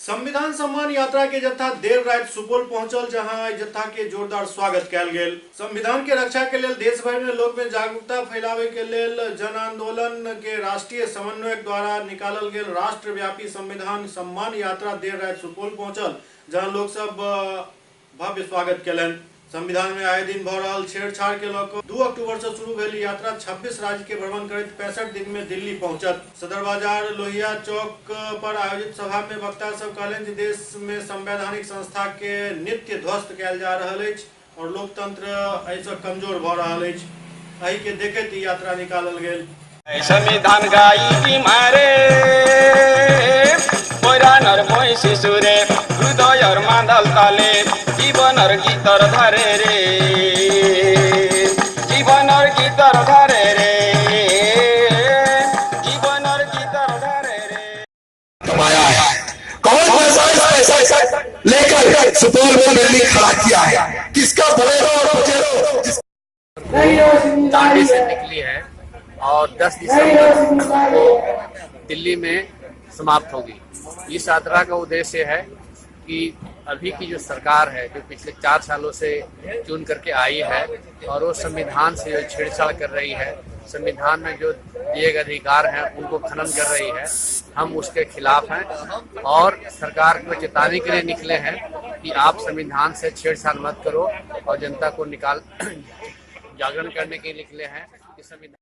संविधान सम्मान यात्रा के जत्था देर राति सुपौल पहुंचल, जहां एहि जत्था के जोरदार स्वागत कयल गेल। संविधान के रक्षा के लेल देश भर में लोग में जागरूकता फैलावे के लेल जन आंदोलन के राष्ट्रीय समन्वयक द्वारा निकालल गेल राष्ट्रव्यापी संविधान सम्मान यात्रा देर राति सुपौल पहुंचल, जहां लोग सब भव्य स्वागत केलनि। संविधान में आए दिन भऽ रहल छेड़छाड़ के लऽ कऽ 2 अक्टूबर से शुरू भेल यात्रा 26 राज्य के भ्रमण करैत 65 दिन में दिल्ली पहुंचत। सदर बाजार लोहिया चौक पर आयोजित सभा में वक्ता सब कहलनि जे देश में संवैधानिक संस्था के नित्य ध्वस्त कयल जा रहल अछि और लोकतंत्र एहिसँ कमजोर भऽ रहल अछि। एहि के देखैत ई यात्रा निकालल गेल। संविधान गाई मारे পৈরানর মই শিশুরে হৃদয়ের মাদল তালে জীবনের গীতর ধারে রে, জীবনের গীতর ধারে রে, জীবনের গীতর ধারে रे। कमाया है कौन पैसा पैसा लेकर सुपौल में बिल्डिंग खड़ा किया है? किसका बोलेरो और पजेरो? दांडी से निकली है और 10 दिसंबर को दिल्ली में समाप्त होगी। इस यात्रा का उद्देश्य है कि अभी की जो सरकार है, जो पिछले 4 सालों से चुन करके आई है और वो संविधान से जो छेड़छाड़ कर रही है, संविधान में जो दिए गए अधिकार हैं उनको खनन कर रही है, हम उसके खिलाफ हैं और सरकार को चेतावनी के लिए निकले हैं कि आप संविधान से छेड़छाड़ मत करो और जनता को निकाल जागरण करने के लिए निकले हैं कि संविधान